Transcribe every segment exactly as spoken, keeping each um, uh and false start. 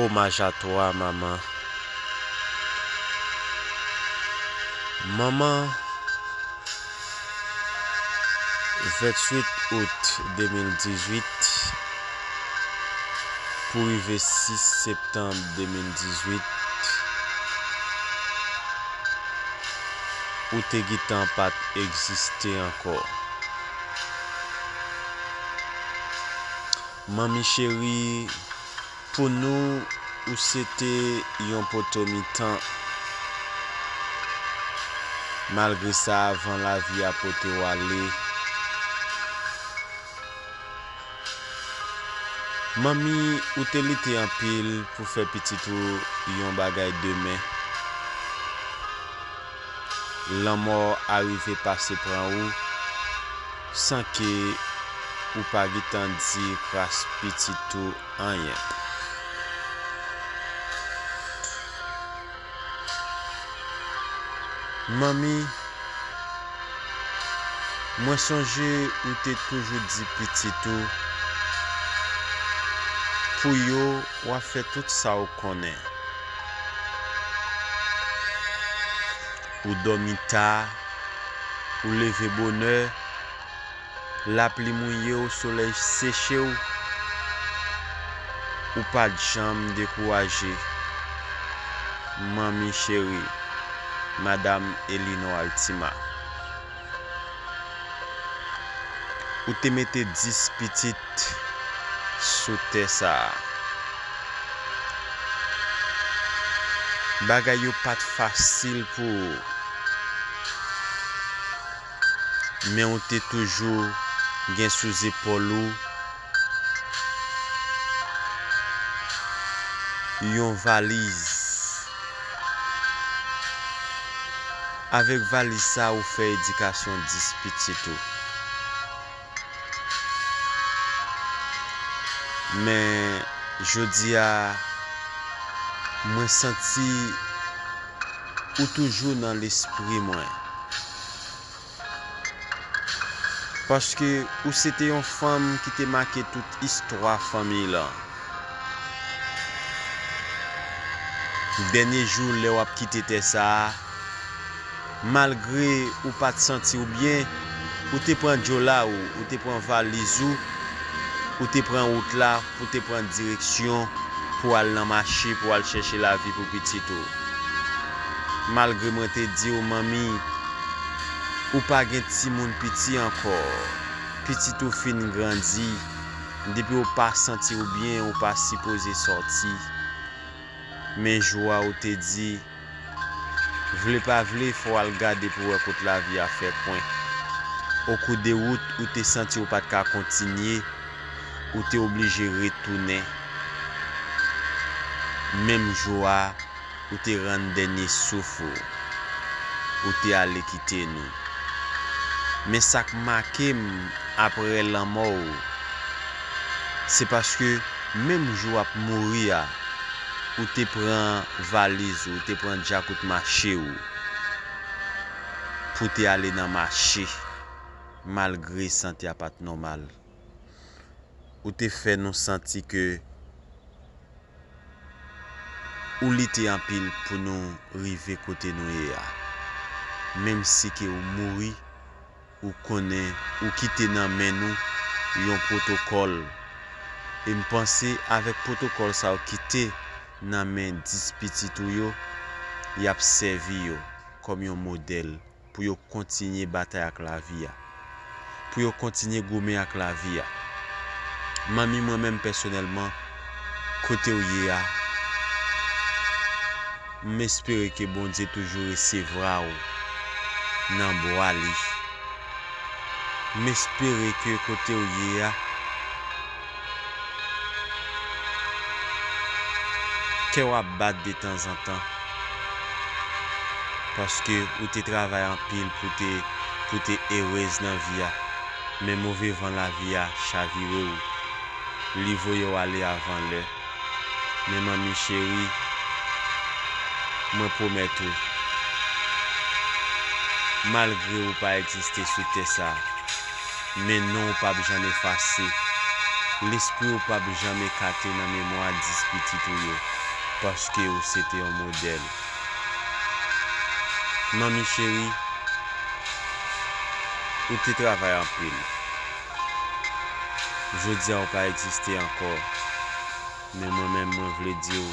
Hommage à toi, maman. Manman, venntuit out de mil dizuit pou rive sis septanm de mil dizuit, ou te gentan pa t egziste ankò. Manmi cheri, pou nou, ou se te yon poto mitan. Malgre sa, van lavi a pote w ale. Manmi, ou te lite anpil pou fè pitit ou yon bagay demen. Lanmò arive pase pran ou, san ke ou pa gentan di kras pitit ou anyen. Manmi, mwen sonje ou te toujou di pitit ou, pou yo, w ap fè tout sa w konnen. Ou dòmi ta, ou leve bonè, lapli mouye w, solèy seche w, ou pa t janm dekouraje. Manmi cheri, Madanm Elinor Altima. Ou te mete dis pitit sou tè sa a. Bagay yo pa t fasil pou ou. Men ou te toujou gen sou zepòl ou yon valiz. Avèk valiz sa, ou fè edikasyon dis pitit ou. Men, jodi a, mwen santi ou toujou nan lespri mwen. Paske ou se te yon fanm ki te make tout istwa fanmi lan. Dènye jou, lè w ap kite tè sa a, malgre ou pa t santi w byen, ou te pran djola ou, ou te pran valiz ou, ou te pran wout la, pou te pran direksyon pou al nan mache, pou al chèche lavi pou pitit ou. Malgre mwen te di w, manmi, ou pa gen timoun piti ankò. Pitit ou fin grandi. Depi w pa santi w byen, ou pa sipoze sòti. Men jou a ou te di, vle pa vle, fò w al gade pou wè kot lavi a fè pwen. Okou de wout, ou te santi w pa t ka kontinye, ou te oblije retounen. Menm jou a, ou te rann dènye souf ou. Ou te ale kite nou. Men sa k make m apre lanmò w, se paske menm jou w ap mouri a, ou te pran valiz ou, ou te pran djakout mache w pou te ale nan mache, malgre sante a pa t nòmal. Ou te fè nou santi ke ou lite anpil pou nou rive kote nou ye a. Menm si ke ou mouri, ou konnen ou kite nan men nou yon pwotokòl. E m panse avèk pwotokòl sa ou kite nan men dis pitit ou yo, y ap sèvi yo kòm yon modèl pou yo kontinye batay ak lavi a, pou yo kontinye goumen ak lavi a. Manmi, mwen menm pèsonèlman, kote w ye a, m espere ke Bondye toujou resevwa w nan bwa li. M espere ke kote w ye a, kè w ap bat detanzantan, paske ou te travay anpil pou te, pou te erez nan vi a, men move van lavi a chavire w, li voye w ale avan lè. Men manmi cheri, mwen pwomèt ou, malgre ou pa egziste sou tè sa, men non w p ap janm efase. Lespri w p ap janm ekate nan memwa dis pitit ou yo, paske ou se te yon modèl. Manmi cheri, ou te travay anpil. Jodi a, ou pa egziste ankò, men mwen menm, mwen vle di w,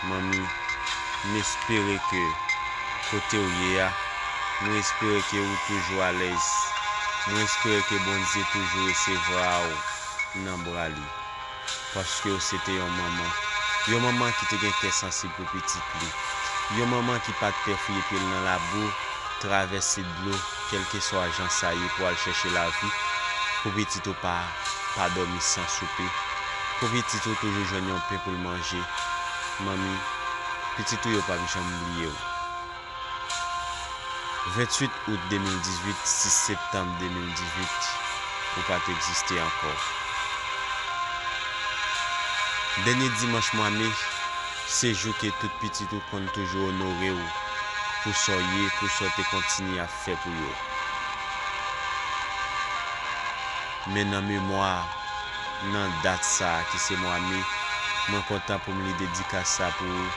Manmi, m espere ke kote w ye a, mwen espere ke ou toujou alèz. Mwen espere ke Bondye toujou resevwa w nan bra li. Paske w se te yon manman. Yon manman ki te gen kè sansib pou pitit li. Yon manman ki pa t pè fouye pye l nan labou, travèse dlo, kèlkeswa jan sa ye, pou al chèche lavi, pou pitit ou pa, pa dòmi san soupe, pou pitit ou toujou jwenn yon pen pou l manje. Manmi, pitit ou yo p ap janm bliye w. Venntuit out de mil dizuit, sis septanm de mil dizuit, ou pa t egziste ankò. Dènye dimanch mwa me, se jou ke tout pitit ou konn toujou onore w pou sa w ye, pou sa w te kontinye ap fè pou yo. Men nan memwa, nan dat sa a ki se mwa me, mwen kontan pou m li dedikas sa pou ou,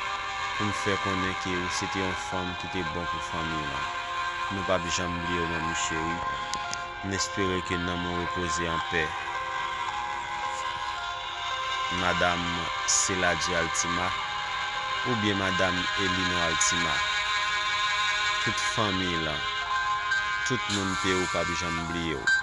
pou m fè konnen ke ou se te yon fanm ki te bon pou fanmi w lan. Nou p ap janm bliye w, manmi cheri. M espere ke nanm ou repoze anpè. Madanm Seladio Altima, oubyen Madanm Elino Altima, tout fanmi lan, tout moun Pewou p ap janm bliye w.